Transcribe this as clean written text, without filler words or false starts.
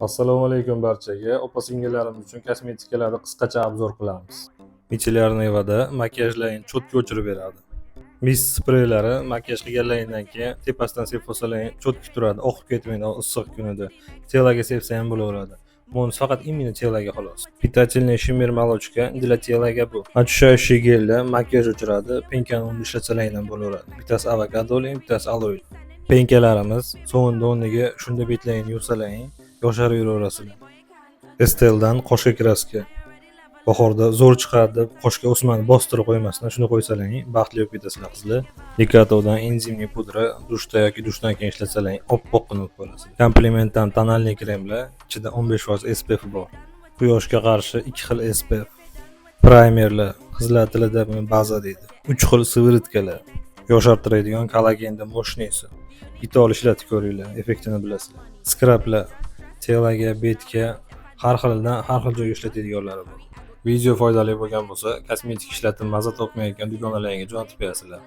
Assalomu alaykum barchaga. Opa-singillarimiz uchun kosmetikalarni qisqacha обзор qilamiz. Мицеллярный вода makiyajlarni чётко o'chirib beradi. Mist spreylari makiyaj qilganlaringdan keyin tepasidan sepib olsalaring, чётко turadi, oqib ketmaydi issiq kunida. Тело ga sepsa ham bo'laveradi. Buni faqat именно тело ga xolos. Питательный шиммер молочка для тела ga bu. Очищающий gelda makiyaj o'chiradi, пенка ni unda ishlatsalaring ham bo'laveradi. Bittasi avokadoli, bittasi aloe. Пенка larimiz sovunda o'rniga shunda betlaringni yuvsalaring, yosharib yuraverasizlar. Esteldan qoshga краска. Bahorda zo'r chiqadi deb qoshga o'smani bostirib qo'ymasdan shuni qo'ysalaring, baxtli bo'lib ketasizlar, qizlar. Likatodan энзимный pudra dushda yoki dushdan keyin ishlatsalaring, oppoqqina bo'lib qolasizlar. Komplimentdan тональный kremlar, ichida 15% SPF bor. Quyoshga qarshi ikki xil SPF. Праймер lar, qizlar tilida buni baza deydi. Uch xil сыворотка lar. Yoshartiradigan kollagenda мощный si. Bitta olib ishlatib ko'ringlar, effektini bilasizlar. Skrablar тело ga, betga, har xilidan har xil joyga ishlatadiganlari bor. Video foydali bo'lgan bo'lsa, kosmetik ishlatib maza topmayotgan dugonalaringga jo'natib qo'yasizlar.